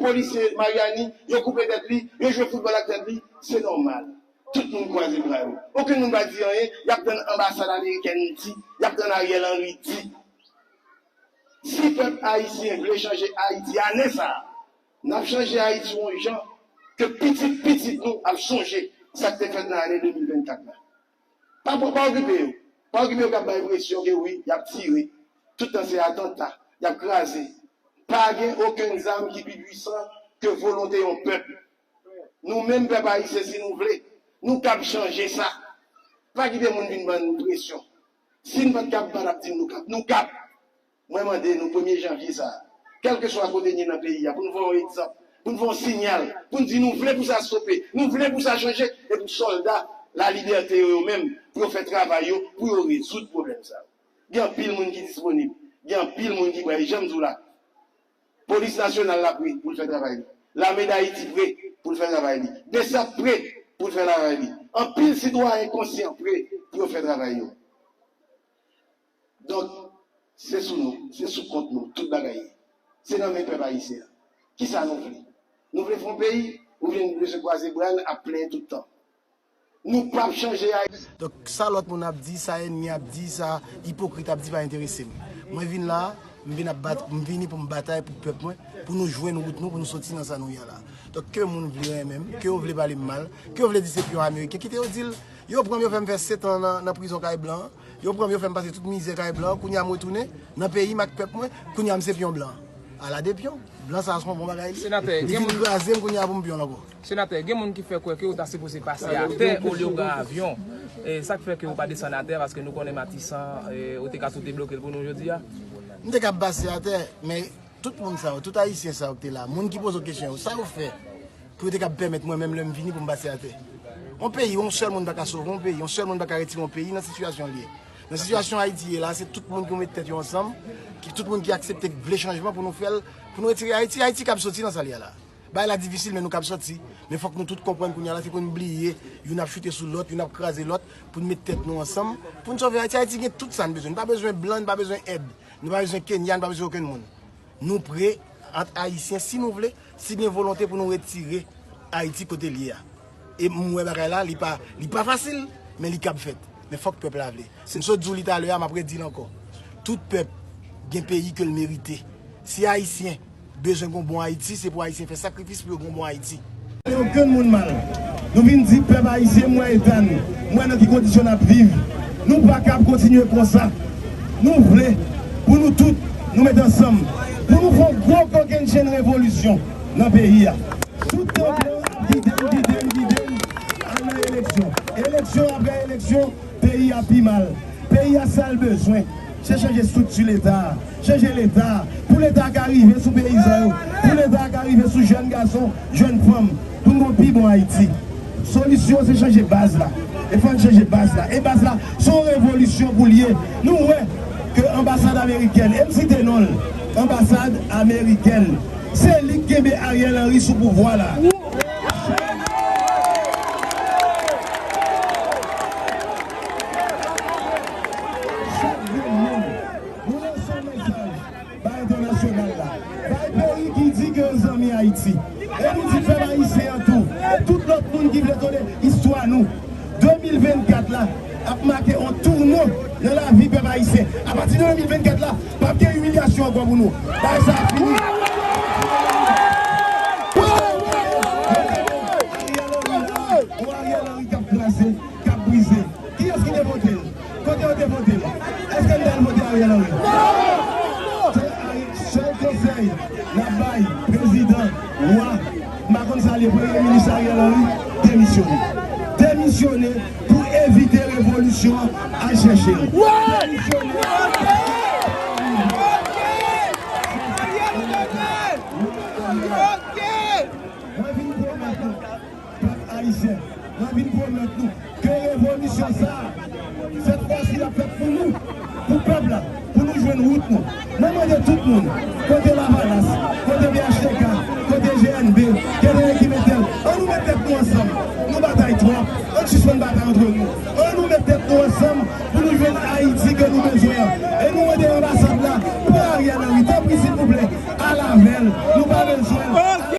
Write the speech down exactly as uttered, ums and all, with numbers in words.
polisye Mariani, yo koupe tèt li, yo jwe foutbòl ak tèt li, se nòmal. Tout moun kwaze bra yo. Okenn moun pa di anyen, y ap tann anbasad amerikèn di, y ap tann Ariel Henry di. Si pèp ayisyen vle chanje Ayiti ane sa a, n ap chanje Ayiti yon jan ke pitit pitit nou ap sonje sa k te fèt nan ane de mil vennkat la. Pa, pa, pa okipe yo. Pa okipe yo k ap bay enpresyon ke wi, y ap tire. Tout tan se atanta, y ap kraze. Pa gen okenn zam ki pi pwisan ke volonte yon pèp. Nou menm pèp ayisyen, si nou vle, nou kab chanje sa. Pa kite moun vin ban nou presyon. Si n pa t kab bat, ap di n nou kab. Nou kab. Mwen mande nou premye janvye sa a, kèlkeswa kote n ye nan peyi a, pou n voye yon egzanp, pou n voye yon siyal, pou n di nou vle pou sa stope, nou vle pou sa chanje, e pou sòlda lalibète yo, yo menm, pou yo fè travay yo, pou yo rezoud pwoblèm sa yo. Gen anpil moun ki disponib, gen anpil moun ki prè, e jan m di w la, polis nasyonal la pre pou l fè travay li, lame Dayiti pre pou l fè travay li, BSAP pre pou l fè travay li, anpil sitwayen konsyan pre pou yo fè travay yo. Donk, se sou nou, se sou kont nou, tout bagay ye. Se nan men pèp ayisyen an. Kisa nou vle? Nou vle fè yon peyi, oubyen nou vle se kwaze bra n ap plenyen tout tan? Nou p ap chanje Ayiti. Donk, sa lòt moun ap di, sa ènmi ap di, sa ipokrit ap di pa enterese m. Mwen vin la, m vin ap bat, m vini pou m batay pou pèp mwen, pou nou jwenn wout nou, pou nou soti nan sa nou ye a la. Donk, ke moun vle renmen m, ke yo vle pale m mal, ke yo vle di se pyon ameriken, kite yo di l. Yo pran m, yo fè m fè sèt an nan, nan prizon kay blan an. Yo pran m, yo fè m pase tout mizè kay blan an. Kounye a m retounen nan peyi m ak pèp mwen. Kounye a m se pyon blan. Ala de pyon. Blan sa a se yon bon bagay li. Senatè, li gen vin moun kraze m kounye a pou m pyon l ankò. Senatè, gen moun ki fè kwè ke w ta sipoze pase atè olye w pran avyon. E sa k fè ke w pa desann atè, paske nou konnen Matisan, e, ou te ka tou debloke l pou nou jodi a. M te ka pase atè, men tout moun sa yo, tout Ayisyen sa yo ki te la, moun ki poze w kesyon yo, sa yo fè pou yo te kab pèmèt mwen menm lè m vini pou m pase atè? Yon peyi, yon sèl moun pa ka sove yon peyi, yon sèl moun pa ka retire yon peyi nan sitiyasyon l ye. Nan sitiyasyon Ayiti ye la, se tout moun ki met tèt yo ansanm, ki, tout moun ki aksepte vle chanjman pou nou fè l, pou nou retire Ayiti, Ayiti kab soti nan sa l ye a la. Bagay la difisil, men nou kab soti. Men fòk nou tout konprann kounye a la, se pou n bliye, youn ap choute sou lòt, youn ap kraze lòt, pou n met tèt nou ansanm, pou n sove Ayiti. Ayiti gen tout sa n bezwen. Nou pa bezwen blan, nou pa bezwen èd. Nou pa bezwen Kenya, nou pa bezwen okenn moun. Nou pre, ant Ayisyen, si nou vle, si gen volonte pou nou retire Ayiti kote l ye a. E m wè bagay la, li pa, li pa fasil, men li kab fèt. Men fòk pèp la vle. M sot di w li talè a, m ap redi l ankò. Tout pèp gen peyi ke l merite. Si Ayisyen bezwen gon bon Ayiti, se pou Ayisyen fè sakrifis pou yo gon bon Ayiti. Okenn moun mal. Nou vin di pèp ayisyen, m wè eta n, m wè nan ki kondisyon n ap viv. Nou pa kab kontinye konsa. Nou vle pou nou tout, nou met ansanm, pou nou fè yon gwo kokennchenn revolisyon nan peyi a. Toutan blan ap gide n, gide n, gide n, al nan eleksyon. Eleksyon apre eleksyon, peyi a pi mal. Peyi a sa l bezwen, se chanje estrikti Leta a, chanje Leta a, pou Leta a ka rive sou peyizan yo, pou Leta a ka rive sou jèn gason, jèn fanm, pou n gon pi bon Ayiti. Solisyon se chanje baz la. E fò n chanje baz la. E baz la, se yon revolisyon pou l ye. Nou wè ke anbasad amerikèn, e m site non l, anbasad amerikèn, se li k kenbe Ariel Henry sou pouvwa la. Chak grenn moun, nou lanse yon mesaj bay entènasyonal la, bay peyi ki di ke yo zanmi Ayiti. E nou di pèp ayisyen an tou, e tout lòt moun ki vle tande istwa nou. De mil vennkat la ap make yon tounan nan lavi pèp ayisyen. Apati de de mil vennkat la, p ap gen imilyasyon ankò pou nou. Bagay sa a fini. Ariel Henry, yon Ariel Henry k ap kraze, k ap brize. Kiyès ki te vote l? Kote yo te vote l? Èske n t al vote Ariel Henry? Se Ari-, sèl konsèy n ap bay prezidan, wa, m pa konn sa l ye, premye minis Ariel Henry, demisyone. Demisyone pou evite revolisyon an, al chèche l. Demisyone. Mwen vin pwomèt nou, pèp ayisyen, mwen vin pwomèt nou ke revolisyon sa a, sèt fwa si, l ap fèt pou nou, pou pèp la, pou nou jwenn wout nou. Mwen mande tout moun, kote Lavalas, kote P H T K, kote G N B, kote Guy Mettel, ann nou met tèt nou ansanm. Nou batay twòp, ann sispann batay antre nou.